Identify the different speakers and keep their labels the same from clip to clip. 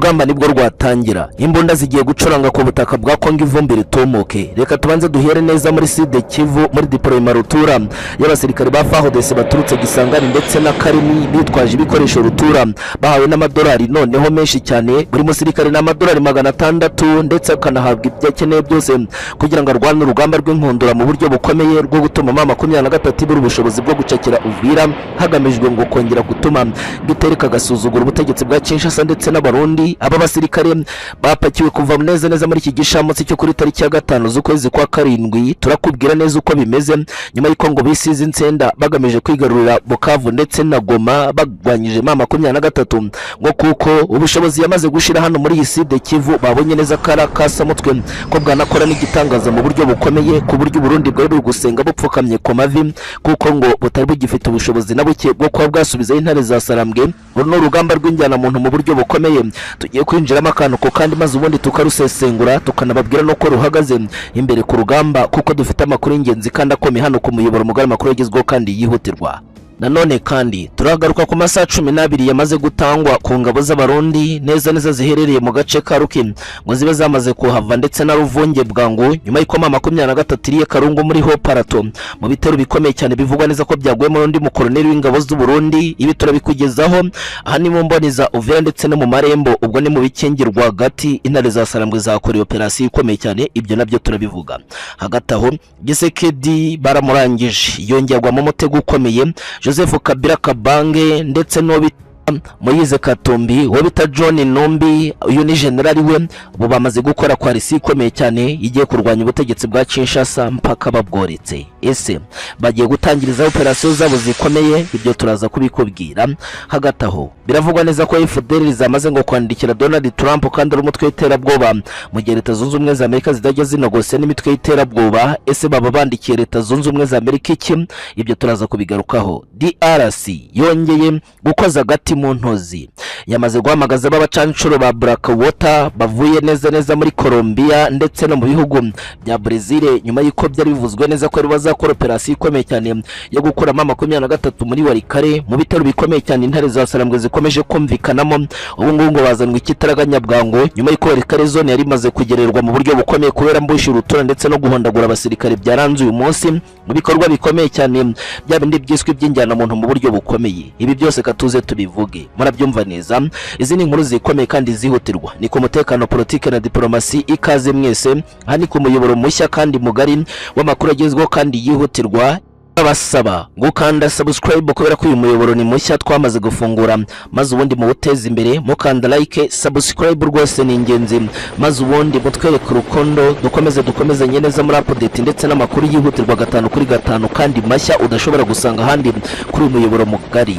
Speaker 1: Urugamba nibwo rwatangira, imbunda zigiye gucuranga ku butaka bwa Kongo, ivumbi ritumuke. Reka tubanze duhere neza muri Sud Kivu, muri déploiement rutura y'abasirikare ba FARDC baturutse Gisangani ndetse na Karimi, bitwaje ibikoresho rutura bahawe n'amadolari noneho menshi cyane. Buri musirikare ni amadolari 600, ndetse akanahabwa ibyo akeneye byose kugira ngo arwane urugamba rw'inkundura mu buryo bukomeye rwo gutuma M23 ibura ubushobozi bwo gucakira Uvira, hagamijwe ngo kongera gutuma gitereka agasuzugura ubutegetsi bwa Kinshasa ndetse n'Abarundi. Aba basirikare bapakiwe kuva neza neza muri iki gishamutsi cyo kuri tariki ya 5 z'ukwezi kwa 7. Turakubwira neza uko bimeze nyuma y'uko ngo bisize insenda bagamije kwigarurira Bukavu ndetse na Goma, bagwanyije M23, ngo kuko ubushobozi yamaze gushira hano muri iyi Sud Kivu babonye neza ko ari akasamutwe, ko bwanakora n'igitangaza mu buryo bukomeye, ku buryo Uburundi bwari buri gusenga bupfukamye ku mavi, kuko ngo butari bugifite ubushobozi na buke bwo kuba bwasubizaho intare za Sarambwe. Uru ni urugamba rw'injyanamuntu mu buryo bukomeye tugiye kwinjiramo akantu ku kandi, maze ubundi tukarusesengura, tukanababwira n'uko ruhagaze imbere ku rugamba, kuko dufite amakuru y'ingenzi kandi akomeye hano ku muyoboro mugari, amakuru agezweho kandi yihutirwa. Nanone kandi turagaruka ku masaha 12 yamaze gutangwa ku ngabo z'Abarundi neza neza ziherereye mu gace ka Ruki, ngo zibe zamaze kuhava ndetse na Ruvunge bwangu, nyuma y'uko M23 iriye Karungu muri ho parato mu bitero bikomeye cyane bivugwa neza ko byaguyemo n'undi mukoroneri w'ingabo z'u Burundi. Ibi turabikugezaho aha ni mu mboni za Uvira ndetse no mu marembo, ubwo ni mu bikingi rwagati, intare za Sarambwe zakorewe operasiyo ikomeye cyane, ibyo nabyo turabivuga. Hagati aho Gisekedi baramurangije, yongerwamo umutego ukomeye. Joseph Kabila Kabange ndetse n'uwo bita Moise Katumbi, uwo bita John Numbi, uyu ni generali we, ubu bamaze gukora coalition ikomeye cyane igiye kurwanya ubutegetsi bwa Kinshasa mpaka babworetse. Ese bagiye gutangiriza operasiyo zabo zikomeye? Ibyo turaza kubikubwira. Hagati aho biravugwa neza ko FDLR zamaze ngo kwandikira Donald Trump, kandi ari umutwe w'iterabwoba, mu gihe Leta Zunze Ubumwe za Amerika zitajya zinogose n'imitwe y'iterabwoba. Ese baba bandikiye Leta Zunze Ubumwe za Amerika iki? Ibyo turaza kubigarukaho. DRC yongeye gukoza agati mu ntozi, yamaze guhamagaza b'abacanshuro ba Blackwater bavuye neza neza muri Colombia ndetse no mu bihugu bya Brazil, nyuma y'uko byari bivuzwe neza ko ari bazakora operasiyo ikomeye cyane yo gukuramo 23 muri Walikale, mu bitero bikomeye cyane intare za Sarambwe zikomeje kumvikanamo. Ubu ngubu ngo bazanwa ikitaraganya bwangu, nyuma y'uko Walikale zone yari imaze kugererwa mu buryo bukomeye kubera mbushi urutura ndetse no guhondagura abasirikare byaranze uyu munsi mu bikorwa bikomeye cyane bya bindi byiswe iby'injyanamuntu mu buryo bukomeye. Ibi byose katuze tubivuge, murabyumva neza. Izi ni inkuru zikomeye kandi zihutirwa, ni ku mutekano, politike na diplomasi. Ikaze mwese aha ni ku muyoboro mushya kandi mugari w'amakuru agezweho kandi yihutirwa. Abasaba gukanda subscribe kubera ko uyu muyoboro ni mushya twamaze gufungura, maze ubundi muwuteze imbere mukanda like, subscribe, rwose ni ingenzi, maze ubundi mutwereke urukundo, dukomeze dukomezanye neza muri update ndetse n'amakuru yihutirwa gatanu kuri gatanu kandi mashya udashobora gusanga ahandi kuri uyu muyoboro mugari.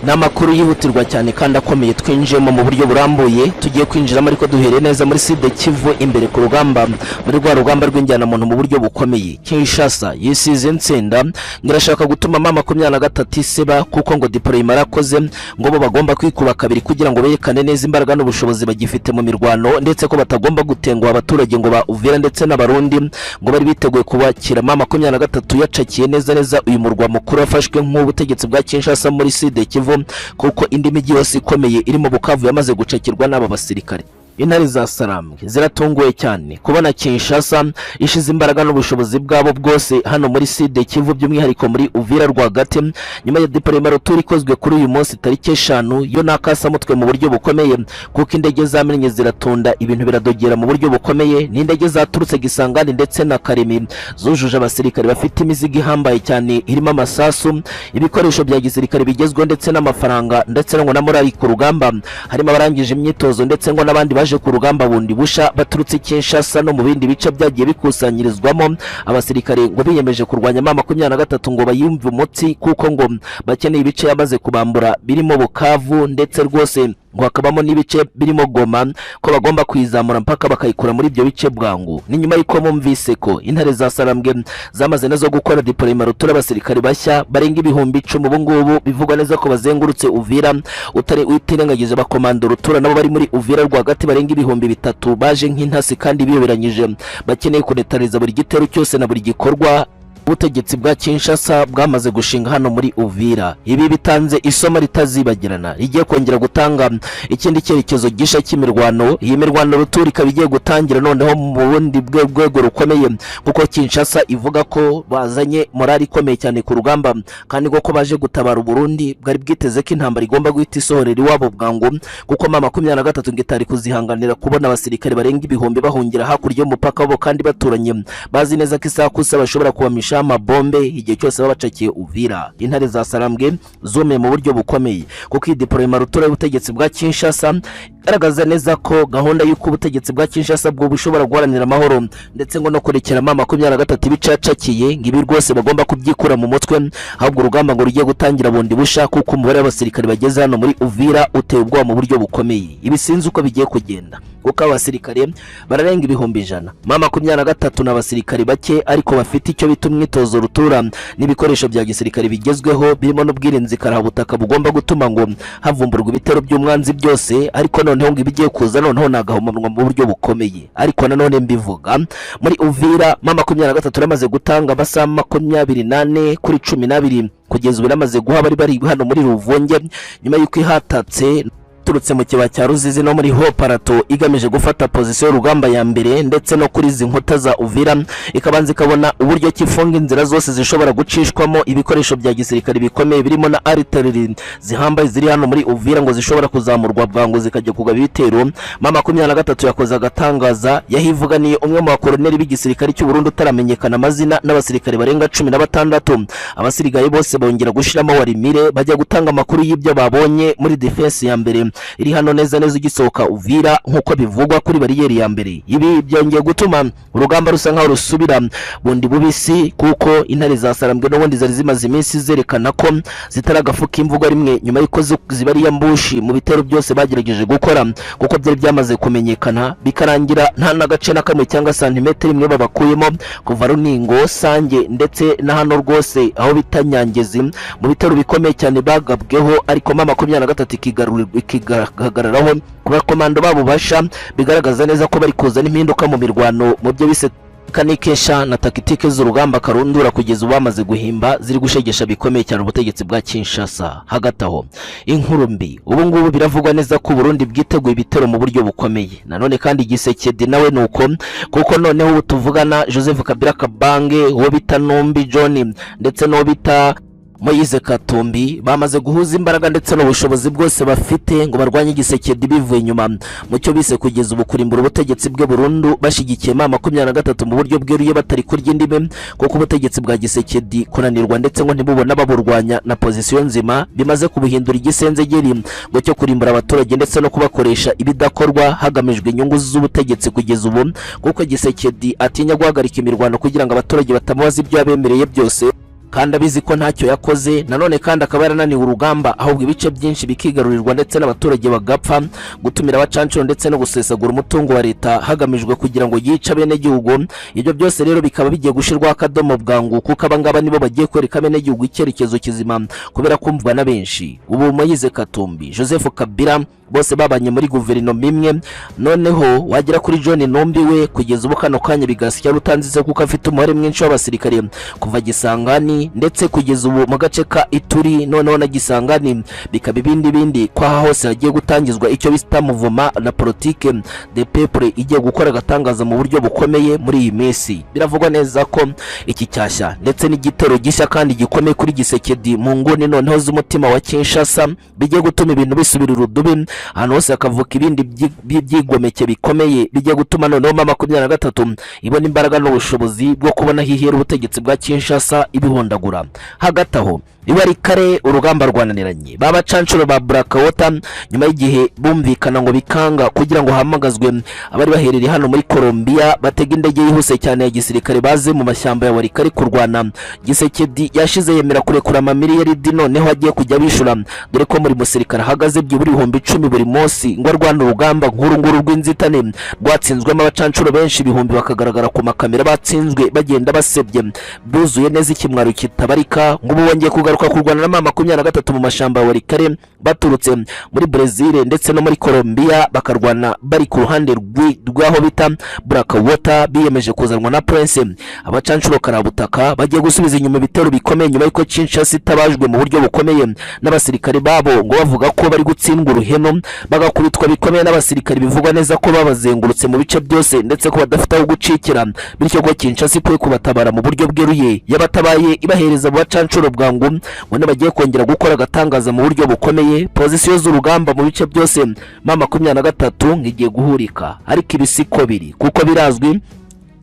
Speaker 1: Ni amakuru yihutirwa cyane kandi akomeye twinjiyemo mu buryo burambuye, tugiye kwinjiramo ariko duhereye neza muri Sud Kivu imbere ku rugamba, muri rwa rugamba rw'injyanamuntu mu buryo bukomeye. Kinshasa yisize insenda ngo irashaka gutuma M23 iseba, kuko ngo déploiement yarakoze, ngo bo bagomba kwikuba kabiri kugira ngo berekane neza imbaraga n'ubushobozi bagifite mu mirwano, ndetse ko batagomba gutenguha abaturage ngo ba Uvira ndetse n'Abarundi ngo bari biteguye kubakira M23 yacakiye neza neza uyu murwa mukuru wafashwe nk'ubutegetsi bwa Kinshasa muri Sud Kivu, kuko indi mijyi yose ikomeye irimo Bukavu yamaze gucakirwa n'aba basirikare. Intare za Sarambwe ziratunguwe cyane kubona Kinshasa ishize imbaraga n'ubushobozi bwabo bwose hano muri Sud Kivu, by'umwihariko muri Uvira rwagati, nyuma ya déploiement retour ikozwe kuri uyu munsi tariki 5. Yo n'akasamutwe mu buryo bukomeye, kuko indege zamennye ziratunda, ibintu biradogera mu buryo bukomeye. N'indege zaturutse Gisangani ndetse na Karemi zujuje abasirikare bafite imizigo ihambaye cyane irimo amasasu, ibikoresho bya gisirikare bigezweho ndetse n'amafaranga, ndetse ngo na morali ku rugamba. Harimo abarangije imyitozo ndetse ngo n'abandi baje ku rugamba bundi busha baturutse Kinshasa no mu bindi bice byagiye bikusanyirizwamo abasirikare, ngo biyemeje kurwanya M23 ngo bayumve umutsi, kuko ngo bakeneye ibice yamaze kubambura birimo Bukavu, ndetse rwose ngo hakabamo n'ibice birimo Goma, ko bagomba kuyizamura mpaka bakayikura muri ibyo bice bwangu. Ni nyuma y'uko bumvise ko intare za Sarambwe zamaze nazo gukora déploiement rutura, abasirikare bashya barenga 10,000 ubu ngubu bivugwa neza ko bazengurutse Uvira, utari utirengagije bakomando rutura nabo bari muri Uvira rwagati barenga 3000, baje nk'intasi kandi biyoberanyije, bakeneye kunetariza buri gitero cyose na buri gikorwa. Ubutegetsi bwa Kinshasa bwamaze gushinga hano muri Uvira. Ibi bitanze isomo ritazibagirana rigiye kongera gutanga ikindi cyerekezo gisha cy'imirwano. Iyi mirwano rutura ikaba igiye gutangira noneho mu bundi rwego rukomeye, kuko Kinshasa ivuga ko bazanye morali ikomeye cyane ku rugamba, kandi ko baje gutabara Uburundi bwari bwiteze ko intambara igomba guhita isohorera iwabo bwangu, kuko M23 ngo itari kuzihanganira kubona abasirikare barenga ibihumbi bahungira hakurya y'umupaka wabo kandi baturanye, bazi neza ko isaha ku isaha bashobora kubamisha amabombe igihe cyose babacakiye Uvira. Intare za Sarambwe zumiye mu buryo bukomeye, kuko iyi deployment rutura y'ubutegetsi bwa Kinshasa igaragaza neza ko gahunda y'uko ubutegetsi bwa Kinshasa bwo bushobora guharanira amahoro ndetse ngo no kurekera M23 ibicacakiye, ngo ibi rwose bagomba kubyikura mu mutwe, ahubwo urugamba ngo rugiye gutangira bundi busha, kuko umubare w'abasirikare bageze hano muri Uvira uteye ubwoba mu buryo bukomeye. Ibi sinzi uko bigiye kugenda, kuko abasirikare bararenga 100,000. M23 ni abasirikare bake, ariko bafite icyo bita umwitozo rutura n'ibikoresho bya gisirikare bigezweho, birimo n'ubwirinzi karahabutaka bugomba gutuma ngo havumburwa ibitero by'umwanzi byose. Ariko noneho ngo ibigiye kuza noneho ni agahomamunwa mu buryo bukomeye. Ariko nanone mbivuga, muri Uvira M23 yamaze gutanga amasaha 24 kuri 12 kugeza ubu yamaze guha abari bari hano muri Ruvunge, nyuma y'uko ihatatse turutse mu kibaya cya Ruzizi no muri Haut Plateau, igamije gufata position y'urugamba ya mbere ndetse no kuri izi nkuta za Uvira, ikabanza ikabona uburyo kifunga inzira zose zishobora gucishwamo ibikoresho bya gisirikare bikomeye, birimo na artillery zihambaye ziri hano muri Uvira, ngo zishobora kuzamurwa bwangu zikajya kugaba ibitero. M23 yakoze agatangaza, yahivuganiye umwe mu bakoroneri b'igisirikare cy'u Burundi utaramenyekana amazina n'abasirikare barenga 16. Abasirikare bose bongera gushiramo warimire, bajya gutanga amakuru y'ibyo babonye muri defense ya mbere iri hano neza neza ugisohoka Uvira, nk'uko bivugwa kuri bariyeri ya mbere. Ibi byongeye gutuma urugamba rusa nkaho rusubira bundi bubisi, kuko intare za Sarambwe n'ubundi zari zimaze iminsi zerekana ko zitari agafu k'imvugo rimwe, nyuma y'uko zibariya mbushi mu bitero byose bagerageje gukora, kuko byari byamaze kumenyekana, bikarangira nta n'agace na kamwe cyangwa santimetero imwe babakuyemo kuva Runingo, Sange ndetse na hano rwose aho bita Nyangezi, mu bitero bikomeye cyane bagabweho. Ariko M23 ikigahagararaho ku bakomando babo basha, bigaragaza neza ko bari kuzana impinduka mu mirwano, mu byo bise kanikesha na tactique z'urugamba karundura kugeza ubu bamaze guhimba, ziri gushegesha bikomeye cyane ubutegetsi bwa Kinshasa. Hagati aho, inkuru mbi, ubu ngubu biravugwa neza ko Burundi bwiteguye ibitero mu buryo bukomeye. Nanone kandi Gisekedi nawe nuko, kuko noneho ubu tuvugana Joseph Kabila Kabange, uwo bita Numbi John ndetse n'uwo bita Moise Katumbi bamaze guhuza imbaraga ndetse n'ubushobozi bwose bafite ngo barwanye Gisekedi bivuye inyuma, mu cyo bise kugeza ubu kurimbura ubutegetsi bwe burundu, bashyigikiye M23 mu buryo bweruye batari kurya indimi, kuko ubutegetsi bwa Gisekedi kunanirwa ndetse ngo ntibubona baburwanya na position nzima, bimaze kubuhindura igisenzegeri ngo cyo kurimbura abaturage ndetse no kubakoresha ibidakorwa hagamijwe inyungu z'ubutegetsi kugeza ubu, kuko Gisekedi atinya guhagarika imirwano kugira ngo abaturage batamubaza ibyo yabemereye byose, kandi abizi ko ntacyo yakoze. Nanone kandi akaba yarananiwe urugamba, ahubwo ibice byinshi bikigarurirwa ndetse n'abaturage bagapfa, gutumira abacancuro ndetse no gusesagura umutungo wa leta hagamijwe kugira ngo yice abenegihugu. Ibyo byose rero bikaba bigiye gushirwaho akadomo bwangu, kuko abangaba nibo bagiye kwereka abenegihugu icyerekezo kizima kubera kumvwa na benshi. Ubu Moise Katumbi, Joseph Kabila bose babanye muri guverinoma imwe. Noneho wagera kuri John Numbi we, kugeza ubu kano kanya bigasya rutanzitse, kuko afite umubare mwinshi w'abasirikare kuva Gisangani ndetse kugeza ubu mu gace ka Ituri, noneho na Gisangani bikaba ibindi bindi, ko aha hose hagiye gutangizwa icyo bita mouvement na politique de peuple igiye gukora agatangaza mu buryo bukomeye muri iyi minsi. Biravugwa neza ko iki cyashya ndetse n'igitero gishya kandi gikomeye kuri Gisekedi mu nguni noneho z'umutima wa Kinshasa bigiye gutuma ibintu bisubira urudubi, ahantu hose hakavuka ibindi byigomeke bikomeye, bijya gutuma noneho M23 ibona imbaraga n'ubushobozi bwo kubona hihera ubutegetsi bwa Kinshasa ibihondagura. Hagati aho iba ari kare urugamba rwananiranye, ba bacancuro ba Blackwater nyuma y'igihe bumvikana ngo bikanga kugira ngo hamagazwe abari baherereye hano muri Colombia, batega indege yihuse cyane ya gisirikare baze mu mashyamba ya Walikale kurwana. Gisekedi yashize yemera kurekura amamiliyaridi, noneho agiye kujya bishura, dore ko muri musirikare ahagaze byibura 10,000 buri munsi ngo arwane urugamba nk'uru nguru rw'inzitane rwatsinzwemo abacancuro benshi ibihumbi, bakagaragara ku makamera batsinzwe bagenda basebye buzuye neza ikimwaro kitabarika, ngo ubu bongeye kugaruka kurwana na M23 mu mashyamba ya Walikale. Baturutse muri Brezil ndetse no muri Colombia, bakarwana bari ku ruhande rw'aho bita Blackwater, biyemeje kuzanwa na Prince. Abacanshuro karabutaka bagiye gusubiza inyuma ibitero bikomeye nyuma y'uko Kinshasa itabajwe mu buryo bukomeye n'abasirikare babo, ngo bavuga ko bari gutsindwa uruheno, bagakubitwa bikomeye n'abasirikare bivugwa neza ko babazengurutse mu bice byose, ndetse ko badafite aho gucikira, bityo ko Kinshasa ikwiye kubatabara mu buryo bweruye. Yabatabaye ibahereza abo bacanshuro bwangu, ngo bagiye kongera gukora agatangaza mu buryo bukomeye. Pozisiyo z'urugamba mu bice byose, M23 ngigiye guhurika, ariko ibi siko biri, kuko birazwi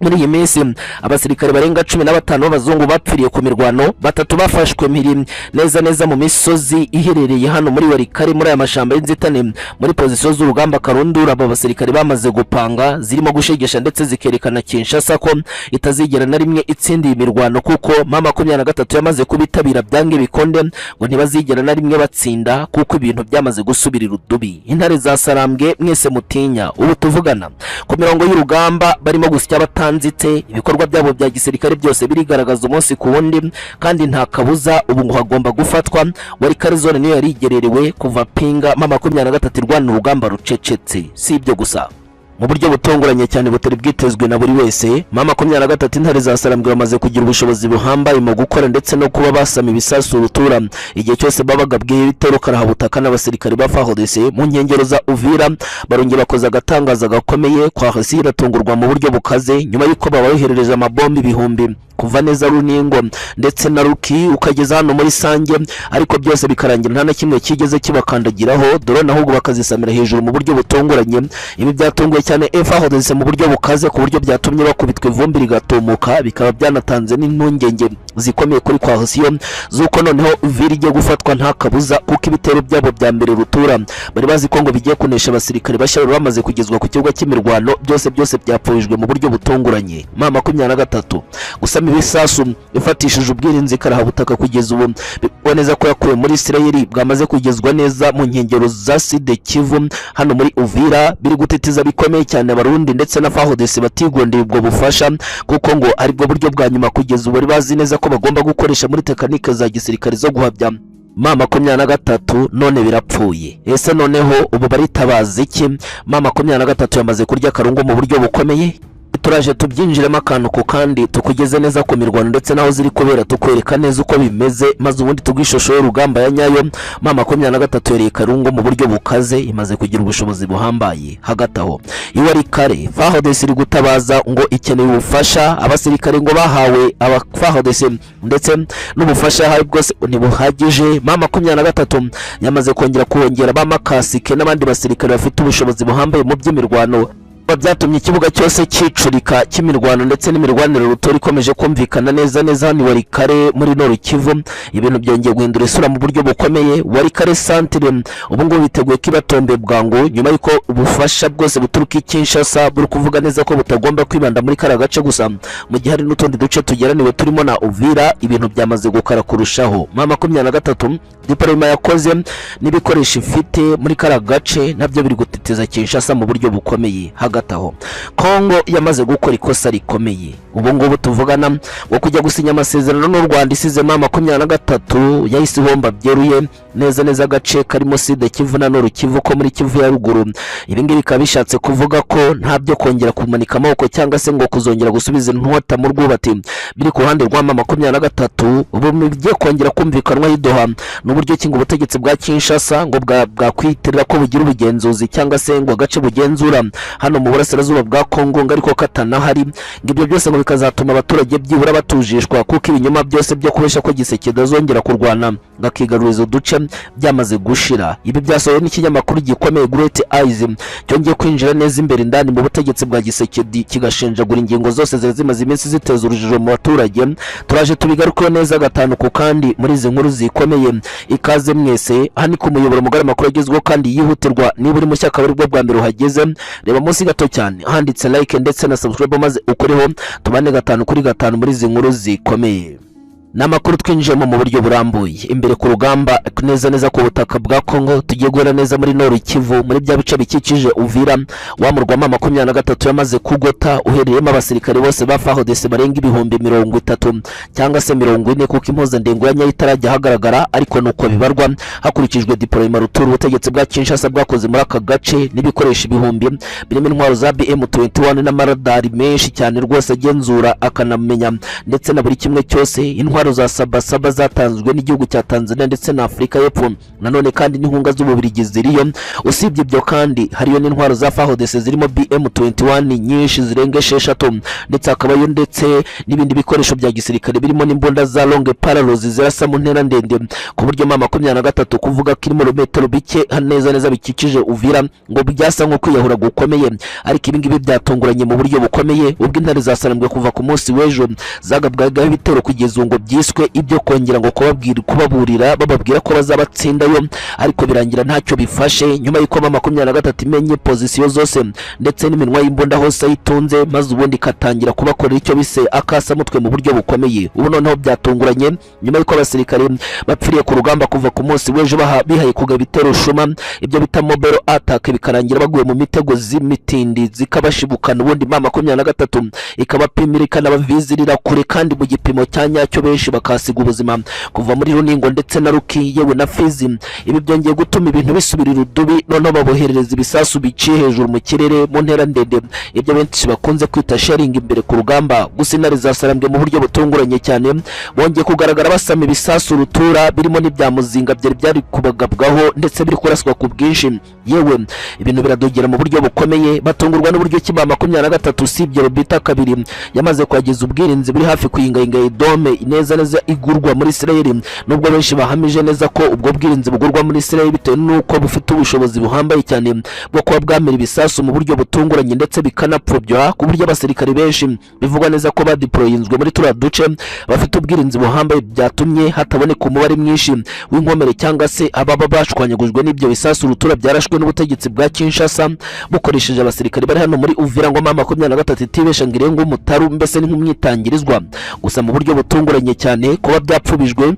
Speaker 1: muri iyi minsi abasirikare barenga 15 b'abazungu bapfiriye ku mirwano, batatu bafashwe mpiri neza neza mu misozi iherereye hano muri Walikale, muri aya mashamba y'inzitane, muri pozisiyo z'urugamba karundura. Aba basirikare bamaze gupanga zirimo gushegesha ndetse zikerekana Kinshasa ko itazigera na rimwe itsinda iyi mirwano, kuko M23 yamaze kubitabira byange bikonde, ngo ntibazigera na rimwe batsinda, kuko ibintu byamaze gusubira irudubi. Intare za Sarambwe mwese mutinya, ubu tuvugana ku mirongo y'urugamba barimo gusya batanzitse. Ibikorwa byabo bya gisirikare byose birigaragaza umunsi ku wundi, kandi nta kabuza ubu ngo hagomba gufatwa Walikale zone, niyo yari igererewe kuva pinga M23 irwana urugamba rucecetse. Si ibyo gusa, mu buryo butunguranye cyane butari bwitezwe na buri wese, M23, intare za Sarambwe, bamaze kugira ubushobozi buhambaye mu gukora ndetse no kuba basama ibisasu rutura igihe cyose babaga bwiye ibitero karahabutaka n'abasirikare ba FARDC mu nkengero za Uvira. Barongera bakoze agatangaza gakomeye kwa hasi, iratungurwa mu buryo bukaze nyuma y'uko baboherereje amabombi ibihumbi kuva neza Runingo ndetse na Ruki ukageza hano muri Sange, ariko byose bikarangira nta na kimwe kigeze kibakandagiraho drone, ahubwo bakazisamira hejuru mu buryo butunguranye. Ibi byatunguye cyane FARDC mu buryo bukaze, ku buryo byatumye bakubitwa ivumbi rigatumuka, bikaba byanatanze n'impungenge zikomeye kuri coalition z'uko noneho Uvira igiye gufatwa nta kabuza, kuko ibitero byabo bya mbere rutura bari bazi ko ngo bigiye kunesha abasirikare bashya bari bamaze kugezwa ku kibuga cy'imirwano, byose byose byapfurijwe mu buryo butunguranye. M23 gusama ibisasu ifatishije ubwirinzi karahabutaka kugeza ubu bivugwa neza ko yakuwe muri Isirayeli, bwamaze kugezwa neza mu nkengero za Sud Kivu hano muri Uvira, biri gutitiza bikomeye cyane Abarundi ndetse na FARDC batigondeye ubwo bufasha, kuko ngo aribwo buryo bwa nyuma kugeza ubu bari bazi neza ko bagomba gukoresha muri tekanike za gisirikare zo guhabya M23. None birapfuye. Ese noneho ubu baritabaza iki? M23 yamaze kurya akarungu mu buryo bukomeye. Turaje tubyinjiremo akantu ku kandi, tukugeze neza ku mirwano ndetse n'aho ziri kubera, tukwereka neza uko bimeze, maze ubundi tuguhe ishusho y'urugamba ya nyayo. M23 yereye karungu mu buryo bukaze, imaze kugira ubushobozi buhambaye. Hagati aho iwe ari kare, FARDC iri gutabaza ngo ikeneye ubufasha. Abasirikare ngo bahawe aba FARDC ndetse n'ubufasha yahawe bwose ntibuhagije. M23 yamaze kongera kongera ba makasike n'abandi basirikare bafite ubushobozi buhambaye mu by'imirwano, byatumye ikibuga cyose cyicurika cy'imirwano ndetse n'imirwanire rutora ikomeje kumvikana neza neza hano Walikale muri Nord Kivu. Ibintu byongeye guhindura isura mu buryo bukomeye. Walikale centre ubu ngubu biteguye ko ibatombe bwangu, nyuma y'uko ubufasha bwose buturuka i Kinshasa buri kuvuga neza ko butagomba kwibanda muri kariya gace gusa, mu gihe hari n'utundi duce tugeraniwe turimo na Uvira. Ibintu byamaze gukara kurushaho. M23 déploiement yakoze n'ibikoresho ifite muri kariya gace nabyo biri gutitiza Kinshasa mu buryo bukomeye. Hagati aho Kongo yamaze gukora ikosa rikomeye ubu ngubu tuvugana, ngo kujya gusinya amasezerano n'u Rwanda isizemo 23 yahise ihomba byeruye neza neza agace karimo Sud Kivu na Nord Kivu ko muri Kivu ya ruguru. Ibi ngibi bikaba bishatse kuvuga ko nta byo kongera kumanika amaboko cyangwa se ngo kuzongera gusubiza inkota mu rwubati biri ku ruhande rwa M23. Ubu bigiye kongera kumvikanwa i Doha n'uburyo ki ngo ubutegetsi bwa Kinshasa ngo bwakwitirira ko bugira ubugenzuzi cyangwa se ngo agace bugenzura hano mu burasirazuba bwa Kongo, ngo ariko katanahari, ngo ibyo byose ngo bikazatuma abaturage byibura batujishwa, kuko ibinyoma byose byo kubesha ko Tshisekedi azongera kurwana ngo akigaruriza uduce byamaze gushira. Ibi byasohowe n'ikinyamakuru gikomeye Great Eyes, cyongeye kwinjira neza imbere indani mu butegetsi bwa Tshisekedi, kigashenjagura ingingo zose zari zimaze iminsi ziteza urujijo mu baturage. Turaje tubigarukeho neza gatanu ku kandi muri izi nkuru zikomeye. Ikaze mwese, hano ni ku muyoboro mugari amakuru agezweho kandi yihutirwa. Niba uri mushya akaba aribwo bwa mbere uhageze, reba munsi gato cyane handitse like ndetse na subscribe, maze ukoreho tubane gatanu kuri gatanu muri izi nkuru zikomeye. Ni amakuru twinjiyemo mu buryo burambuye imbere ku rugamba, neza neza ku butaka bwa Kongo. Tugiye guhera neza muri Nord Kivu, muri bya bice bikikije Uvira, wa murwa M23 yamaze kugota, uhereyemo abasirikare bose ba FARDC barenga 30,000 cyangwa se 40, kuko impuzandengo ya nyayo itarajya ahagaragara, ariko nuko bibarwa hakurikijwe deployment rutura ubutegetsi bwa Kinshasa bwakoze muri aka gace, n'ibikoresho ibihumbi birimo intwaro za BM21 n'amaradari menshi cyane rwose agenzura akanamenya ndetse na buri kimwe cyose, intwaro za sabasaba zatanzwe n'igihugu cya Tanzania ndetse na Afurika y'Epfo, nanone kandi n'inkunga z'Ububirigi ziriyo. Usibye ibyo kandi, hariyo n'intwaro za FARDC zirimo BM21 nyinshi zirenga 6, ndetse hakabayo ndetse n'ibindi bikoresho bya gisirikare birimo n'imbunda za longue parallels zirasa mu ntera ndende, ku buryo M23 kuvuga ko iri mu metero bike neza neza bikikije Uvira ngo byasa nko kwiyahura gukomeye. Ariko ibi ngibi byatunguranye mu buryo bukomeye ubwo intare zasarambwe kuva ku munsi w'ejo zagabwagaho ibitero, kugeza ubu ngo byiswe ibyo kongera ngo kubabwira, kubaburira, bababwira ko bazabatsindayo, ariko birangira ntacyo bifashe nyuma y'uko M23 imenye position zose ndetse n'iminwa y'imbunda hose ayitunze, maze ubundi ikatangira kubakorera icyo bise akasamutwe mu buryo bukomeye. Ubu noneho byatunguranye nyuma y'uko abasirikare bapfiriye ku rugamba kuva ku munsi w'ejo bihaye kugaba ibitero shuma, ibyo bita mobile attack, bikarangira baguye mu mitego z'imitindi zikabashibukana, ubundi M23 ikabapimira, ikanabavizirira kure kandi mu gipimo cya nyacyo, benshi bakasiga ubuzima kuva muri Runingo ndetse na Ruki, yewe na Fizi. Ibi byongeye gutuma ibintu bisubira irudubi, noneho baboherereza ibisasu biciye hejuru mu kirere mu ntera ndende, ibyo benshi bakunze kwita shelling imbere ku rugamba. Gusa intare zasarambwe mu buryo butunguranye cyane bongeye kugaragara basama ibisasu rutura birimo n'ibya muzinga byari byari kubagabwaho ndetse biri kuraswa ku bwinshi. Yewe, ibintu biradogera mu buryo bukomeye, batungurwa n'uburyo ki M23, usibye Robita kabiri yamaze kuhageza ubwirinzi buri hafi kuyingayinga idome neza neza igurwa muri Israel, nubwo benshi bahamije neza ko ubwo bwirinzi bugurwa muri Israel bitewe n'uko bufite ubushobozi buhambaye cyane bwo kuba bwamira ibisasu mu buryo butunguranye ndetse bikanapfobya, ku buryo abasirikare benshi bivugwa neza ko badeployinzwe muri turiya duce bafite ubwirinzi buhambaye, byatumye hataboneka umubare mwinshi w'inkomere cyangwa se ababa bashwanyagujwe n'ibyo bisasu rutura byarashwe n'ubutegetsi bwa Kinshasa bukoresheje abasirikare bari hano muri Uvira, ngo M23 itibesha ngo irenge umutaru, mbese ni nk'umwitangirizwa. Gusa mu buryo butunguranye cyane kuba byapfubijwe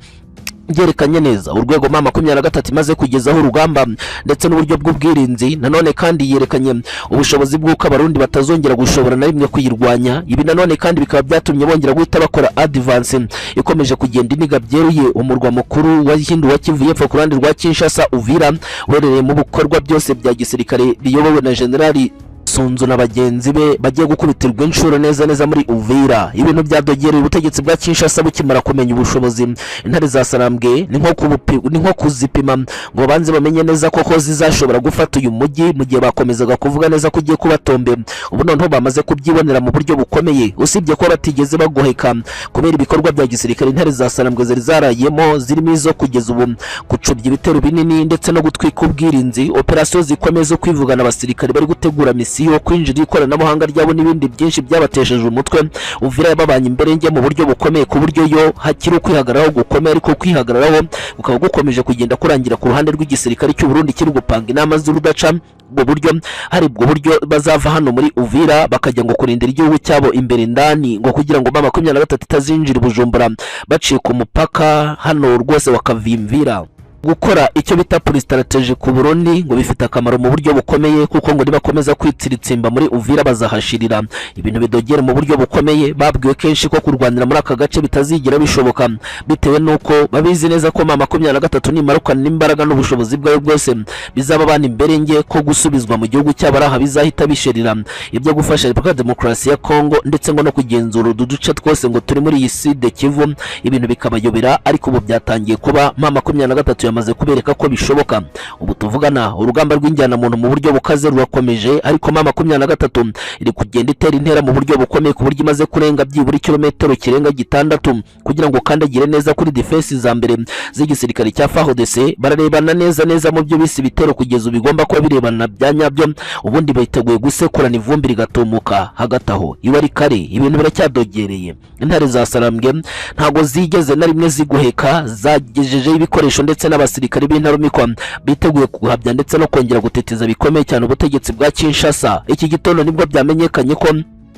Speaker 1: byerekanye neza urwego M23 imaze kugezaho urugamba ndetse n'uburyo bw'ubwirinzi. Nanone kandi yerekanye ubushobozi bw'uko Abarundi batazongera gushobora na rimwe kuyirwanya. Ibi nanone kandi bikaba byatumye bongera guhita bakora advance ikomeje kugenda iniga byeruye umurwa mukuru wa Hindu wa Kivu y'Epfo ku ruhande rwa Kinshasa, Uvira, uherereye mu bikorwa byose bya gisirikare biyobowe na Generali Sunzu na bagenzi be bagiye gukubitirwa inshuro neza neza muri Uvira. Ibintu byadogereye ubutegetsi bwa Kinshasa bukimara kumenya ubushobozi intare za Sarambwe, ni nko kuzipima ngo babanze bamenye neza koko zizashobora gufata uyu mujyi, mu gihe bakomezaga kuvuga neza ko ugiye kubatombe. Ubu noneho bamaze kubyibonera mu buryo bukomeye, usibye kuba batigeze bagoheka kubera ibikorwa bya gisirikare intare za Sarambwe zari zarayemo, zirimo izo kugeza ubu gucubya ibitero binini ndetse no gutwika ubwirinzi, operasiyo zikomeye zo kwivugana abasirikare bari gutegura misiyo, kwinjira ikoranabuhanga ryabo n'ibindi byinshi byabatesheje umutwe. Uvira yababanye imbere njye mu buryo bukomeye, ku buryo yo hakiri ukwihagararaho gukomeye, ariko kwihagararaho kukaba gukomeje kugenda kurangira ku ruhande rw'igisirikare cy'u Burundi kiri gupanga inama z'urudaca, ubwo buryo hari ubwo buryo bazava hano muri Uvira bakajya ngo kurindira igihugu cyabo imbere indani, ngo kugira ngo M23 itazinjira i Bujumbura baciye ku mupaka hano rwose wakavimvira. Gukora icyo bita puri strategy ku Burundi ngo bifite akamaro mu buryo bukomeye, kuko ngo nibakomeza kwitsiritsimba muri Uvira bazahashirira. Ibintu bidogera mu buryo bukomeye. Babwiwe kenshi ko kurwanira muri aka gace bitazigera bishoboka, bitewe n'uko babizi neza ko M23 nimarukana n'imbaraga n'ubushobozi bwayo bwose bizaba bana imbere nge ko gusubizwa mu gihugu cyabo ari aha bizahita bishirira. Ibyo gufasha Repubulika ya Demokarasi ya Kongo ndetse ngo no kugenzura udu duce twose ngo turi muri iyi Sud Kivu, ibintu bikabayobera. Ariko ubu byatangiye kuba, M23 yamaze kubereka ko bishoboka. Ubu tuvugana urugamba rw'injyana muntu mu buryo bukaze rurakomeje, ariko M23 iri kugenda itera intera mu buryo bukomeye, ku buryo imaze kurenga byibura ikirometero kirenga 6 kugira ngo kandagire neza kuri defense za mbere z'igisirikare cya FARDC. Bararebana neza neza mu byo bise ibitero kugeza bigomba kuba birebana bya nyabyo, ubundi biteguye gusekurana ivumbi rigatumuka. Hagati aho iwe ari kare ibintu biracyadogereye. Intare za Sarambwe ntago zigeze na rimwe ziguheka, zagejejeho ibikoresho ndetse n'abasirikare b'intarumikwa biteguye kuhabya ndetse no kongera guteteza bikomeye cyane ubutegetsi bwa Kinshasa. Iki gitondo nibwo byamenyekanye ko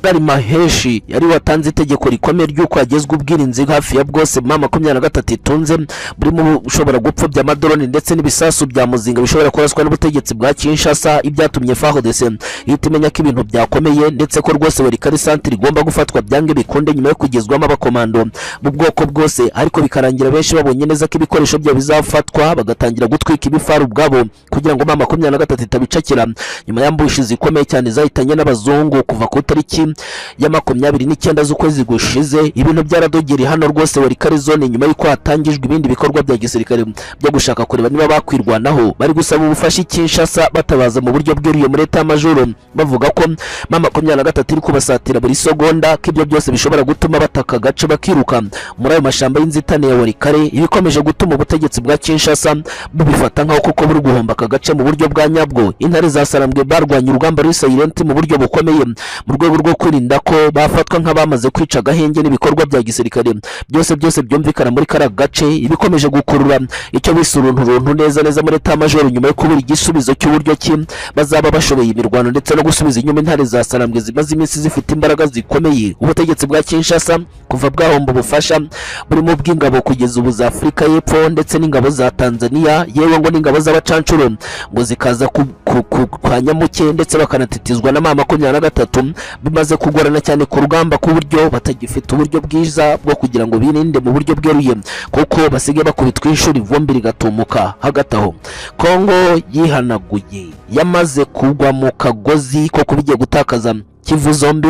Speaker 1: Jenerali Maheshi yari watanze itegeko rikomeye ry'uko hagezwa ubwirinzi hafi ya bwose M23 itunze, burimo ushobora gupfobya amadrone ndetse n'ibisasu bya muzinga bishobora kuraswa n'ubutegetsi bwa Kinshasa. Ibyatumye FARDC ihita imenya ko ibintu byakomeye, ndetse ko rwose Walikale centre igomba gufatwa byange bikunde, nyuma yo kugezwamo abakomando mu bwoko bwose, ariko bikarangira benshi babonye neza ko ibikoresho byabo bizafatwa, bagatangira gutwika ibifaru ubwabo kugira ngo M23 itabicakira. Nyuma y'ambushi zikomeye cyane zahitanye n'abazungu kuva ku itariki ya 29 z'ukwezi gushize, ibintu byaradogereye hano rwose Walikale zone, nyuma y'uko hatangijwe ibindi bikorwa bya gisirikare byo gushaka kureba niba bakwirwanaho. Bari gusaba ubufasha i Kinshasa, batabaza mu buryo bweruye muri état-major, bavuga ko M23 iri kubasatira buri segonda, ko ibyo byose bishobora gutuma bataka agace bakiruka muri ayo mashyamba y'inzitane ya Walikale, ibikomeje gutuma ubutegetsi bwa Kinshasa bubifata nk'aho koko buri guhomba aka gace mu buryo bwa nyabwo. Intare za Sarambwe barwanya urugamba ruri silent mu buryo bukomeye, mu rwego rwo kwirinda ko bafatwa nk'abamaze kwica agahenge n'ibikorwa bya gisirikare byose byose byumvikana muri kariya gace, ibikomeje gukurura icyo bise urunturuntu neza neza muri état-major, nyuma yo kubura igisubizo cy'uburyo ki bazaba bashoboye imirwano ndetse no gusubiza inyuma intare za Sarambwe zimaze iminsi zifite imbaraga zikomeye. Ubutegetsi bwa Kinshasa kuva bwahomba ubufasha burimo bw'ingabo kugeza ubu za Afurika y'Epfo ndetse n'ingabo za Tanzania, yewe ngo n'ingabo z'abacancuro ngo zikaza kwa nyamuke, ndetse bakanatitizwa na M23, bimaze kugorana cyane ku rugamba, ku buryo batagifite uburyo bwiza bwo kugira ngo birinde mu buryo bweruye, kuko basigaye bakubitwa inshuro ivumbi rigatumuka. Hagati aho Kongo yihanaguye, yamaze kugwa mu kagozi ko kuba igiye gutakaza Kivu zombi,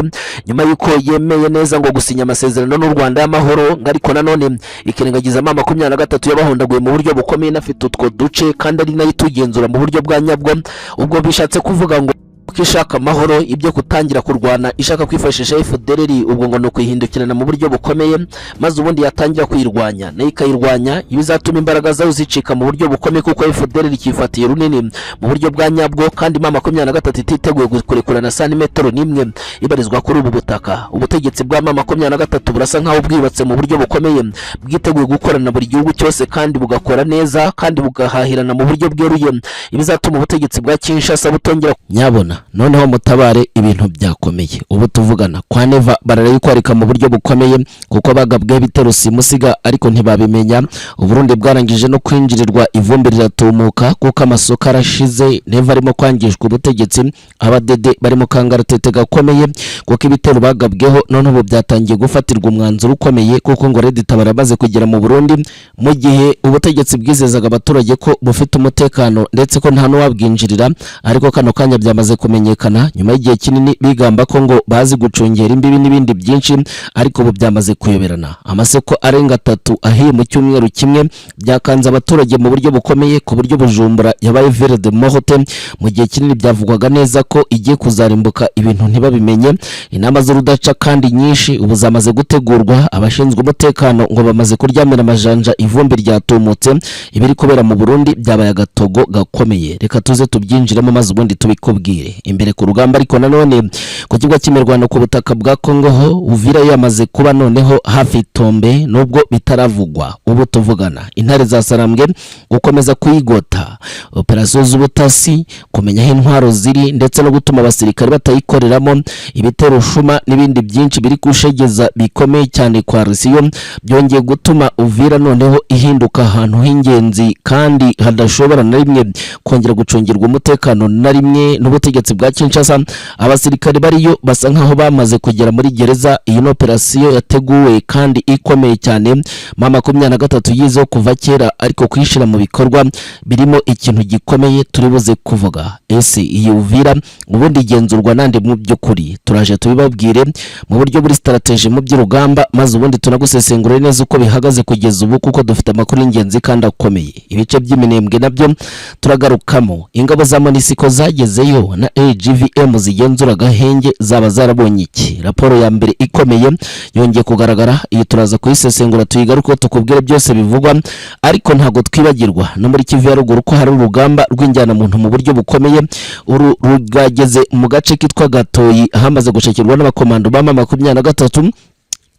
Speaker 1: nyuma y'uko yemeye neza ngo gusinya amasezerano n'u Rwanda y'amahoro, ngo ariko nanone ikirengagiza M23 yabahondaguye mu buryo bukomeye, inafite utwo duce kandi ari nayo itugenzura mu buryo bwa nyabwo. Ubwo bishatse kuvuga ngo ko ishaka amahoro, ibyo kutangira kurwana ishaka kwifashisha FDLR, ubwo ngo ni ukwihindukirana mu buryo bukomeye, maze ubundi yatangira kuyirwanya nayo ikayirwanya, ibizatuma imbaraga zayo zicika mu buryo bukomeye, kuko FDLR ikifatiye runini mu buryo bwa nyabwo, kandi M23 ititeguye kurekurana santimetero n'imwe ibarizwa kuri ubu butaka. Ubutegetsi bwa M23 burasa nkaho bwubatse mu buryo bukomeye, bwiteguye gukorana buri gihugu cyose, kandi bugakora neza, kandi bugahahirana mu buryo bweruye, ibizatuma ubutegetsi bwa Kinshasa butongera nyabona. Noneho mutabare, ibintu byakomeye. Ubu tuvugana kwa Neva bararayikwarika mu buryo bukomeye, kuko bagabweho ibitero simusiga ariko ntibabimenya. Uburundi bwarangije no kwinjirirwa, ivumbi riratumuka kuko amasoko arashize. Neva arimo kwangishwa ubutegetsi, abadede bari mu kangaratete gakomeye, kuko ibitero bagabweho none ubu byatangiye gufatirwa umwanzuro ukomeye, kuko ngo Red Tabara yamaze kugera mu Burundi, mu gihe ubutegetsi bwizezaga abaturage ko bufite umutekano ndetse ko nta n'uwabwinjirira. Ariko kano kanya byamaze kumenyekana, nyuma y'igihe kinini bigamba ko ngo bazi gucungera imbibi n'ibindi byinshi, ariko ubu byamaze kuyoberana. Amasoko arenga atatu ahiye mu cyumweru kimwe byakanze abaturage mu buryo bukomeye, ku buryo Bujumbura yabaye ville de morte, mu gihe kinini byavugwaga neza ko igiye kuzarimbuka, ibintu ntibabimenye. Inama z'urudaca kandi nyinshi ubu zamaze gutegurwa, abashinzwe umutekano ngo bamaze kuryamira amajanja, ivumbi ryatumutse. Ibiri kubera mu Burundi byabaye agatogo gakomeye. Reka tuze tubyinjiremo maze ubundi tubikubwire imbere ku rugamba. Ariko nanone ku kibuga cy'imirwano ku butaka bwa Kongo ho, Uvira yamaze kuba noneho hafi itombe, nubwo bitaravugwa. Ubu tuvugana intare za Sarambwe gukomeza kuyigota, operasiyo z'ubutasi, kumenya aho intwaro ziri, ndetse no gutuma abasirikare batayikoreramo ibitero shuma n'ibindi byinshi biri kushegeza bikomeye cyane kwa Rusiyo, byongeye gutuma Uvira noneho ihinduka ahantu h'ingenzi kandi hadashobora na rimwe kongera gucungirwa umutekano na rimwe n'ubutegetsi bwa Kinshasa. Abasirikare bariyo basa nkaho bamaze kugera muri gereza. Iyi ni operasiyo yateguwe kandi ikomeye cyane, M23 yizeho kuva kera, ariko kuyishyira mu bikorwa birimo ikintu gikomeye turi buze kuvuga. Ese iyi Uvira ubundi igenzurwa nande mu by'ukuri? Turaje tubibabwire mu buryo buri strategy mu by'urugamba, maze ubundi tunagusesengura neza uko bihagaze kugeza ubu, kuko dufite amakuru y'ingenzi kandi akomeye. Ibice by'iminembwe nabyo turagarukamo. Ingabo za MONUSCO zagezeyo na AGVM zigenzura agahenge zaba zarabonye iki? Raporo ya mbere ikomeye yongeye kugaragara, iyi turaza kuyisesengura, tuyigaruke, tukubwire byose bivugwa. Ariko ntabwo twibagirwa no muri Kivu ya Ruguru ko hari urugamba rw'injyanamuntu mu buryo bukomeye. Uru rwageze mu gace kitwa Gatoyi, hamaze gushakirwa n'abakomando ba M23.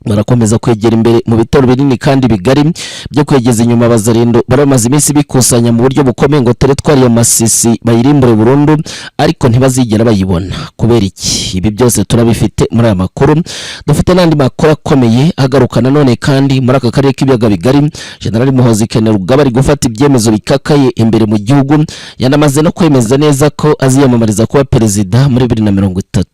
Speaker 1: Barakomeza kwegera imbere mu bitaro binini kandi bigari byo kwegeza inyuma Abazarindo. Baramaze iminsi bikusanya mu buryo bukomeye ngo teritwari ya Masisi bayirimbure burundu, ariko ntibazigera bayibona. Kubera iki? Ibi byose turabifite muri aya makuru. Dufite n'andi makuru akomeye agaruka nanone kandi muri aka karere k'ibiyaga bigari. General Muhoozi Kainerugaba ari gufata ibyemezo bikakaye imbere mu gihugu, yanamaze no kwemeza neza ko aziyamamariza kuba perezida muri 2030.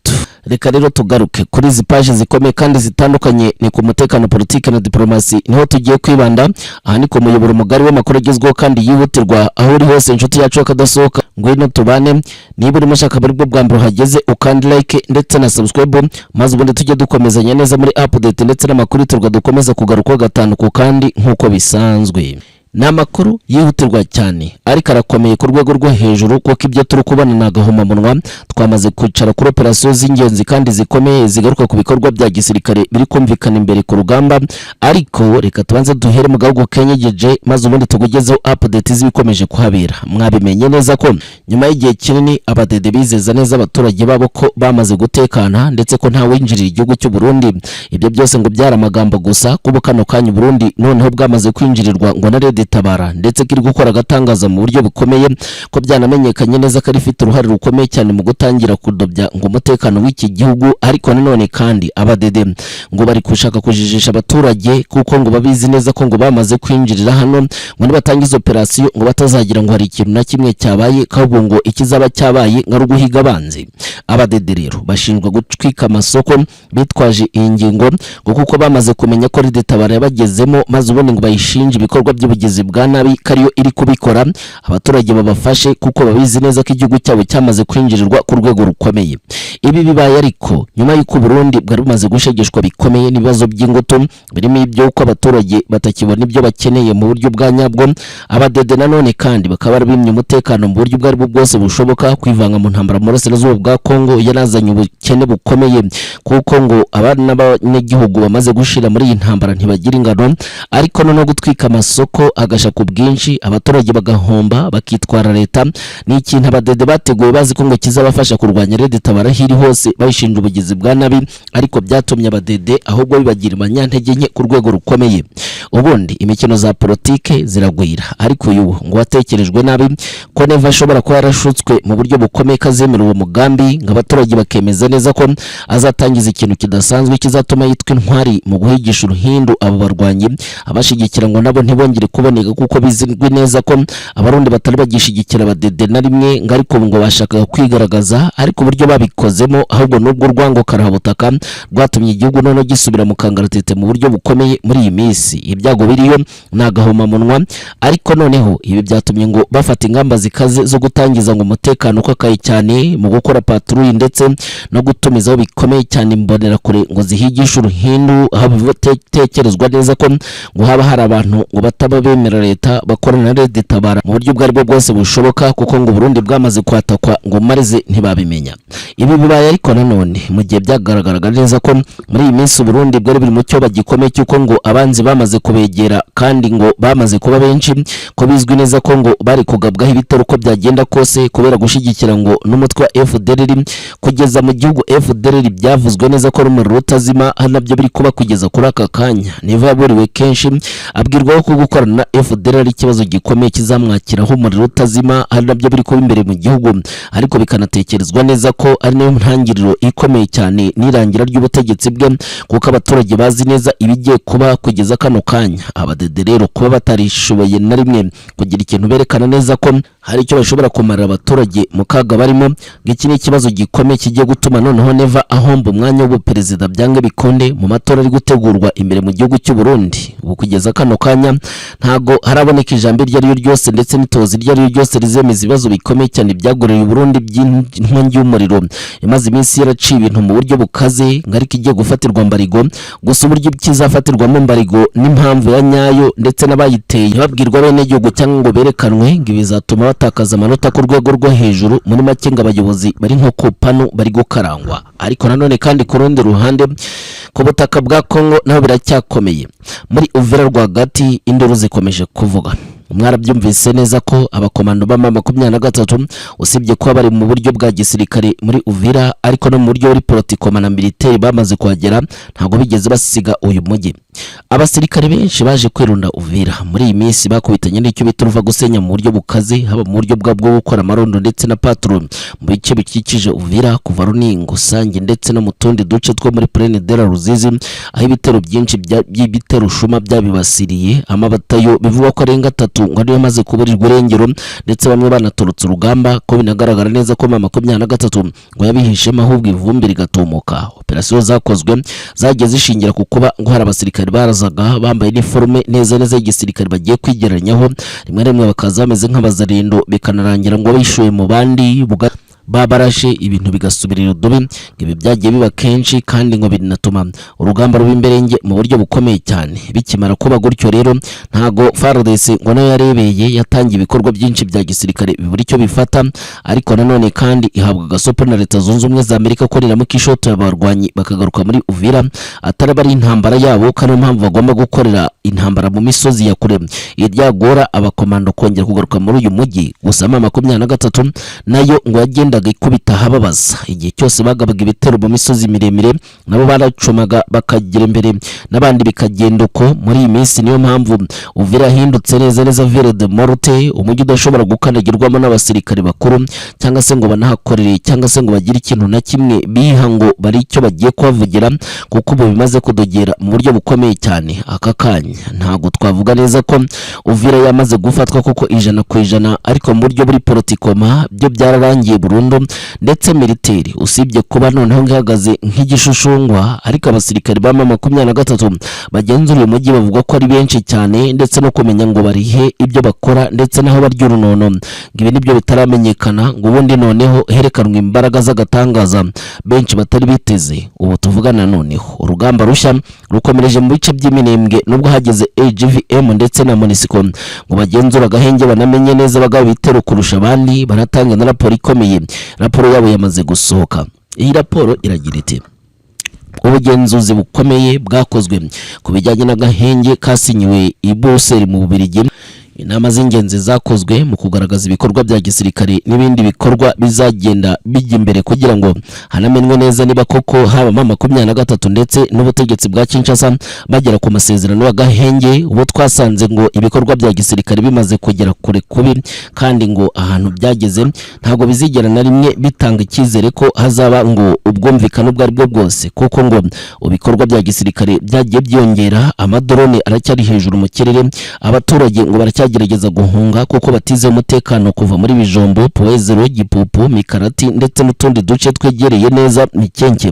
Speaker 1: Reka rero tugaruke kuri izi paji zikomeye kandi zitandukanye. Ni ku mutekano, politiki na diplomasi, niho tugiye kwibanda. Aha ni ku muyoboro mugari w'amakuru agezweho kandi yihutirwa. Aho uri hose, inshuti yacu y'akadasohoka, ngwino tubane. Niba urimo ushaka, bari bwo bwa mbere uhageze, ukandi like ndetse na subscribe, maze ubundi tujye dukomezanya neza muri update ndetse n'amakuru yihutirwa dukomeza kugarukaho gatanu ku kandi nk'uko bisanzwe. Ni amakuru yihutirwa cyane, ariko arakomeye ku rwego rwo hejuru, kuko ibyo turi kubona ni agahomamunwa. Twamaze kwicara kuri operasiyo z'ingenzi kandi zikomeye zigaruka ku bikorwa bya gisirikare biri kumvikana imbere ku rugamba. Ariko reka tubanze duhere mu gahugu kenyegeje, maze ubundi tukugezeho update z'ibikomeje kuhabera. Mwabimenye neza ko nyuma y'igihe kinini abadede bizeza neza abaturage babo ko bamaze gutekana, ndetse ko nta winjirira igihugu cy'u Burundi, ibyo byose ngo byari amagambo gusa. Kuba kano kanya Burundi noneho bwamaze kwinjirirwa ngo na Red Tabara, ndetse ko iri gukora agatangaza mu buryo bukomeye, ko byanamenyekanye neza ko ifite uruhare rukomeye cyane mu gutangira kudobya ngo umutekano w'iki gihugu. Ariko nanone kandi abadede ngo bari gushaka kujijisha abaturage, kuko ngo babizi neza ko ngo bamaze kwinjirira hano, ngo nibatangiza operasiyo ngo batazagira ngo hari ikintu na kimwe cyabaye, ahubwo ngo ikizaba cyabaye ngo ari uguhiga abanzi. Abadede rero bashinjwa gutwika amasoko bitwaje iyi ngingo, ngo kuko bamaze kumenya ko Red Tabara yabagezemo, maze ubundi ngo bayishinje ibikorwa by'ubugizi bwa nabi ko ariyo iri kubikora. Abaturage babafashe, kuko babizi neza ko igihugu cyabo cyamaze kwinjirirwa ku rwego rukomeye. Ibi bibaye ariko nyuma y'uko Burundi bwari bumaze gushegeshwa bikomeye n'ibibazo by'ingutu, birimo iby'uko abaturage batakibona ibyo bakeneye mu buryo bwa nyabwo. Abadede nanone kandi bakaba barabimye umutekano mu buryo ubwo aribwo bwose bushoboka. Kwivanga mu ntambara mu burasirazuba bwa Kongo yarazanye ubukene bukomeye, kuko ngo abana n'abanyagihugu bamaze gushira muri iyi ntambara ntibagira ingano. Ariko noneho gutwika amasoko agasha ku bwinshi, abaturage bagahomba, bakitwara leta, ni ikintu abadede bateguye bazi ko ngo kizabafasha kurwanya Red Tabara aho iri hose, bayishinja ubugizi bwa nabi. Ariko byatumye abadede ahubwo bibagira abanyantege nke ku rwego rukomeye. Ubundi imikino za politike ziragwira, ariko uyu ngo watekerejwe nabi, ko Neva ashobora kuba yarashutswe mu buryo bukomeye kazemera uwo mugambi, ngo abaturage bakemeza neza ko azatangiza ikintu kidasanzwe kizatuma yitwa intwari mu guhigisha uruhindu abo barwanyi. Abashyigikira ngo nabo ntibongere kuboneka, kuko bizwi neza ko Abarundi batari bagishigikira abadede na rimwe, ngo ariko ngo bashakaga kwigaragaza. Ariko uburyo babikozemo ahubwo n'ubwo urwango karahabutaka rwatumye igihugu noneho gisubira mu kangaratete mu buryo bukomeye. Muri iyi minsi ibyago biriyo ni agahomamunwa. Ariko noneho ibi byatumye ngo bafata ingamba zikaze zo gutangiza ngo umutekano ukakaye cyane mu gukora patrouille, ndetse no gutumizaho bikomeye cyane imbonerakure ngo zihigishe uruhindu, aho bitekerezwa neza ko ngo haba hari abantu ngo bataba bemera leta bakorana na Red Tabara mu buryo ubwo aribwo bwose bushoboka, kuko ngo Burundi bwamaze kwatakwa ngo marize ntibabimenya. Ibi bibaye ariko nanone mu gihe byagaragaraga neza ko muri iyi minsi Burundi bwari buri mu cyoba gikomeye cy'uko ngo abanzi bamaze kubegera, kandi ngo bamaze kuba benshi, ko bizwi neza ko ngo bari kugabwaho ibitero uko byagenda kose, kubera gushyigikira ngo n'umutwe wa FDLR. Kugeza mu gihugu FDLR byavuzwe neza ko ari umuriro utazima, hari nabyo biri kuba kugeza kuri aka kanya. Neva yaburiwe kenshi, abwirwa ko gukorana na FDLR ari ikibazo gikomeye kizamwakiraho umuriro utazima, hari nabyo biri kuba imbere mu gihugu. Ariko bikanatekerezwa neza ko ari nayo ntangiriro ikomeye cyane n'irangira ry'ubutegetsi bwe, kuko abaturage bazi neza ibigiye kuba kugeza kano kanya. Abadede rero kuba batarishoboye na rimwe kugira ikintu berekana neza ko hari icyo bashobora kumarira abaturage mu kaga barimo, ngo iki ni ikibazo gikomeye kigiye gutuma noneho Neva ahomba umwanya w'ubuperezida byange bikunde mu matora ari gutegurwa imbere mu gihugu cy'u Burundi. Ubu kugeza kano kanya ntago haraboneka ijambo iryo ari ryo ryose ndetse n'itozi iryo ari ryo ryose rizemeza ibibazo bikomeye cyane byagoreye Burundi by'inkongi y'umuriro imaze iminsi yaraciye ibintu mu buryo bukaze, ngo ariko igiye gufatirwa mbarigo. Gusa uburyo kizafatirwamo mbarigo n'impamvu ya nyayo ndetse n'abayiteye ntibabwirwa bene gihugu cyangwa ngo berekanwe, ngo bizatuma batakaza amanota ku rwego rwo hejuru. Muri make ngo abayobozi bari nko ku panu bari gukarangwa. Ariko nanone kandi ku rundi ruhande, ku butaka bwa Kongo naho biracyakomeye. Muri Uvira rwagati induru zikomeje kuvuga. Mwarabyumvise neza ko abakomando ba M23, usibye kuba bari mu buryo bwa gisirikare muri Uvira, ariko no mu buryo buri politikoma na militaire bamaze kuhagera, ntabwo bigeze basiga uyu mujyi. Abasirikare benshi baje kwirunda Uvira muri iyi minsi bakubitanye n'icyo bita uruva gusenya mu buryo bukaze, haba mu buryo bwo gukora amarondo ndetse na patrouille mu bice bikikije Uvira, kuva Runingo, Sange ndetse no mu tundi duce two muri Plaine de la Ruzizi, aho ibitero byinshi by'ibitero shuma byabibasiriye. Amabatayo bivugwa ko arenga atatu ngo ariyo amaze kuburirwa irengero, ndetse bamwe banatorotse urugamba, ko binagaragara neza ko M23 ngo yabihishemo, ahubwo ivumbi rigatumuka. Operasiyo zakozwe zagiye zishingira ku kuba ngo hari abasirikare barazaga bambaye iniforume neza neza y'igisirikare bagiye kwigeranyaho, rimwe na rimwe bakaza bameze nk'abazarindo, bikanarangira ngo bishuye mu bandi babarashe, ibintu bigasubira irudubi. Ibi byagiye biba kenshi kandi ngo binatuma urugamba ruba imberenge mu buryo bukomeye cyane. Bikimara kuba gutyo rero, ntago FARDC ngo nayo yarebeye, yatangiye ibikorwa byinshi bya gisirikare bibura icyo bifata. Ariko nanone kandi ihabwa agasopo na Leta Zunze Ubumwe za Amerika ko niramuka ishotoye abarwanyi bakagaruka muri Uvira, ataraba ari intambara yabo, ko ariyo mpamvu bagomba gukorera intambara mu misozi ya kure iryagora abakomando kongera kugaruka muri uyu mujyi. Gusa M23 nayo ngo yagendaga ikubita ahababaza. Igihe cyose bagabaga ibitero mu misozi miremire, nabo baracomaga bakagera imbere n'abandi bikagenda uko. Muri iyi minsi niyo mpamvu Uvira yahindutse neza neza ville de morte, umujyi udashobora gukandagirwamo n'abasirikare bakuru, cyangwa se ngo banahakorere, cyangwa se ngo bagire ikintu na kimwe biha ngo bari icyo bagiye kuhavugira, kuko ubu bimaze kudogera mu buryo bukomeye cyane. Aka kanya ntabwo twavuga neza ko Uvira yamaze gufatwa kuko 100%, ariko mu buryo buri politikoma byo byararangiye burundu. Ndetse militaire, usibye kuba noneho ihagaze nk'igishushungwa, ariko abasirikare ba M23 bagenzura uyu mujyi bavuga ko ari benshi cyane, ndetse no kumenya ngo barihe, ibyo bakora ndetse n'aho barya urunono, ngo ibi nibyo bitaramenyekana. Ngo ubundi noneho herekanwa imbaraga z'agatangaza benshi batari biteze. Ubu tuvugana noneho urugamba rushya rukomereje mu bice by'Iminembwe, nubwo hageze AGVM ndetse na MONUSCO ngo bagenzure agahenge, banamenye neza abagabo ibitero kurusha abandi. Baratanga na raporo ikomeye. Raporo yabo yamaze gusohoka. Iyi raporo iragira iti: "Ubugenzuzi bukomeye bwakozwe ku bijyanye n'agahenge kasinyiwe i Buruseli mu Bubiligi. Inama z'ingenzi zakozwe mu kugaragaza ibikorwa bya gisirikare n'ibindi bikorwa bizagenda bijya imbere, kugira ngo hanamenwe neza niba koko haba M23 ndetse n'ubutegetsi bwa Kinshasa bagera ku masezerano y'agahenge. Ubu twasanze ngo ibikorwa bya gisirikare bimaze kugera kure kubi, kandi ngo ahantu byageze ntabwo bizigera na rimwe bitanga icyizere ko hazaba ngo ubwumvikane ubwo ari bwo bwose, kuko ngo ibikorwa bya gisirikare byagiye byiyongera, amadrone aracyari hejuru mu kirere, abaturage ngo baracyagerageza guhunga kuko batizeye umutekano kuva muri Bijombo, Point Zéro, Gipupu, Mikarati ndetse n'utundi duce twegereye neza Mikenke.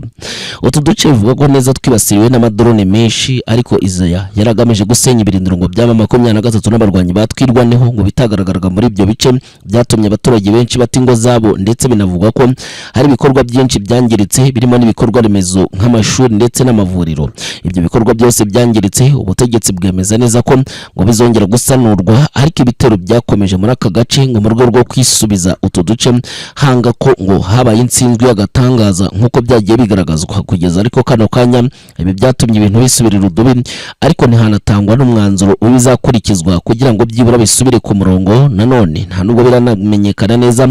Speaker 1: Utu duce bivugwa ko neza twibasiriwe n'amadrone menshi, ariko izaya yaragamije gusenya ibirindiro ngo byaba 23 n'abarwanyi batwirwaneho ngo bitagaragaraga muri ibyo bice, byatumye abaturage benshi bata ingo zabo. Ndetse binavugwa ko hari ibikorwa byinshi byangiritse, birimo n'ibikorwa remezo nk'amashuri ndetse n'amavuriro. Ibyo bikorwa byose byangiritse, ubutegetsi bwemeza neza ko ngo bizongera gusanurwa, ariko ibitero byakomeje muri aka gace ngo mu rwego rwo kwisubiza utu duce, hanga ko ngo habaye intsinzwi y'agatangaza nk'uko byagiye bigaragazwa kugeza ariko kano kanya. Ibi byatumye ibintu bisubira irudubi, ariko ntihanatangwa n'umwanzuro w'ibizakurikizwa kugira ngo byibura bisubire ku murongo. Nanone nta nubwo biranamenyekana neza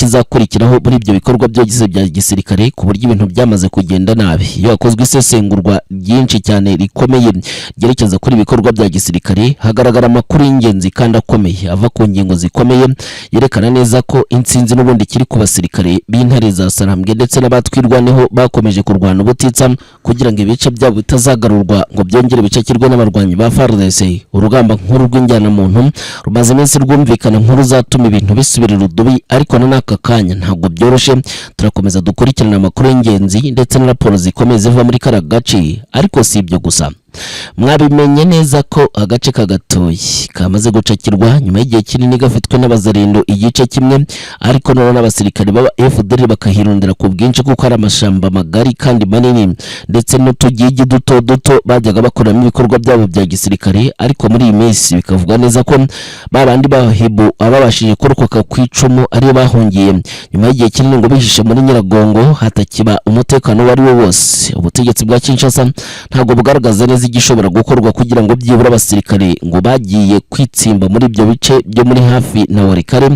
Speaker 1: ikizakurikiraho muri ibyo bikorwa byose bya gisirikare, ku buryo ibintu byamaze kugenda nabi. Iyo hakozwe isesengurwa ryinshi cyane rikomeye ryerekeza kuri ibikorwa bya gisirikare, hagaragara amakuru y'ingenzi kandi akomeye ava ku ngingo zikomeye, yerekana neza ko intsinzi n'ubundi ikiri ku basirikare b'intare za Sarambwe ndetse n'abatwirwaneho bakomeje kurwana ubutitsa kugira ngo ibice byabo bitazagarurwa ngo byongere bicakirwe n'abarwanyi ba FARDC. Urugamba nkuru rw'injyanamuntu rumaze iminsi rwumvikana nk'uruzatuma ibintu bisubira irudubi, ariko na n'aka kanya ntabwo byoroshye. Turakomeza dukurikirana amakuru y'ingenzi ndetse na raporo zikomeye ziva muri kariya gace. Ariko si ibyo gusa, mwabimenye neza ko agace kagatoyi kamaze gucakirwa nyuma y'igihe kinini gafitwe n'abazarindo igice kimwe, ariko noneho n'abasirikare baba FDLR bakahirundira ku bwinshi, kuko ari amashamba magari kandi manini ndetse n'utugigi duto duto bajyaga bakoreramo ibikorwa byabo bya gisirikare. Ariko muri iyi minsi bikavuga neza ko babandi bahibu ababashije kurokoka ku icumu ariyo bahungiye nyuma y'igihe kinini ngo bihishe muri Nyiragongo, hatakiba umutekano uwo ari wo wose. Ubutegetsi bwa Kinshasa ntabwo bugaragaza neza neza igishobora gukorwa kugira ngo byibura abasirikare ngo bagiye kwitsimba muri ibyo bice byo muri hafi na Walikale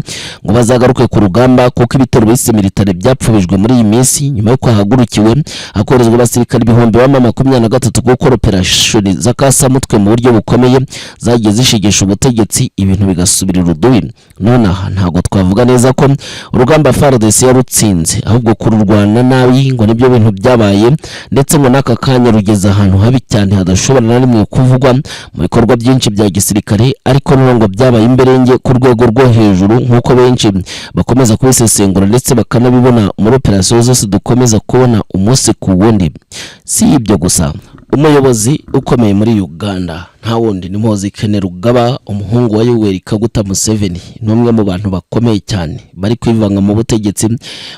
Speaker 1: ngo bazagaruke ku rugamba, kuko ibitero bise military byapfubijwe muri iyi minsi nyuma y'uko hahagurukiwe hakorezwa abasirikare 2023 gukora operation z'akasamutwe mu buryo bukomeye zagiye zishigisha ubutegetsi, ibintu bigasubira irudubi. Nonaha ntabwo twavuga neza ko urugamba FARDC yarutsinze, ahubwo kururwana nabi ngo nibyo bintu byabaye, ndetse ngo n'aka kanya rugeze ahantu habi cyane hadashobora na rimwe kuvugwa mu bikorwa byinshi bya gisirikare. Ariko noneho ngo byabaye imberenge ku rwego rwo hejuru, nk'uko benshi bakomeza kubisesengura ndetse bakanabibona muri operasiyo zose dukomeza kubona umunsi ku wundi. Si ibyo gusa, umuyobozi ukomeye muri Uganda nta wundi ni Muhoozi Kainerugaba, umuhungu wa Yoweri Kaguta Museveni. Ni umwe mu bantu bakomeye cyane bari kwivanga mu butegetsi,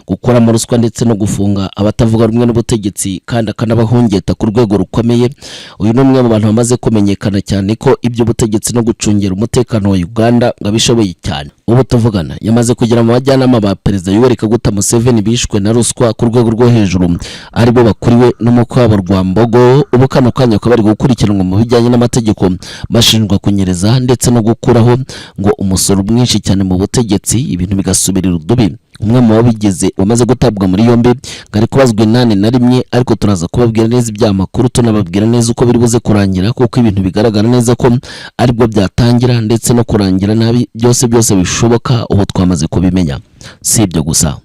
Speaker 1: gukoramo ruswa ndetse no gufunga abatavuga rumwe n'ubutegetsi, kandi akanabahungeta ku rwego rukomeye. Uyu ni umwe mu bantu bamaze kumenyekana cyane ko iby'ubutegetsi no gucungira umutekano wa Uganda ngo abishoboye cyane. Ubu tuvugana yamaze kugera mu bajyanama ba Perezida Yoweri Kaguta Museveni bishwe na ruswa ku rwego rwo hejuru, aribo bakuriwe n'umukwe wabo Rwambogo. Ubu kano kanya bakaba bari gukurikiranwa mu bijyanye n'amategeko, bashinjwa kunyereza ndetse no gukuraho ngo umusoro mwinshi cyane mu butegetsi, ibintu bigasubira irudubi. Umwe mu babigize wamaze gutabwa muri yombi ngo ari kubazwa 81, ariko turaza kubabwira neza ibya makuru, tunababwira neza uko biri buze kurangira, kuko ibintu bigaragara neza ko aribwo byatangira ndetse no kurangira nabi, byose byose bishoboka ubu twamaze kubimenya. Si ibyo gusa.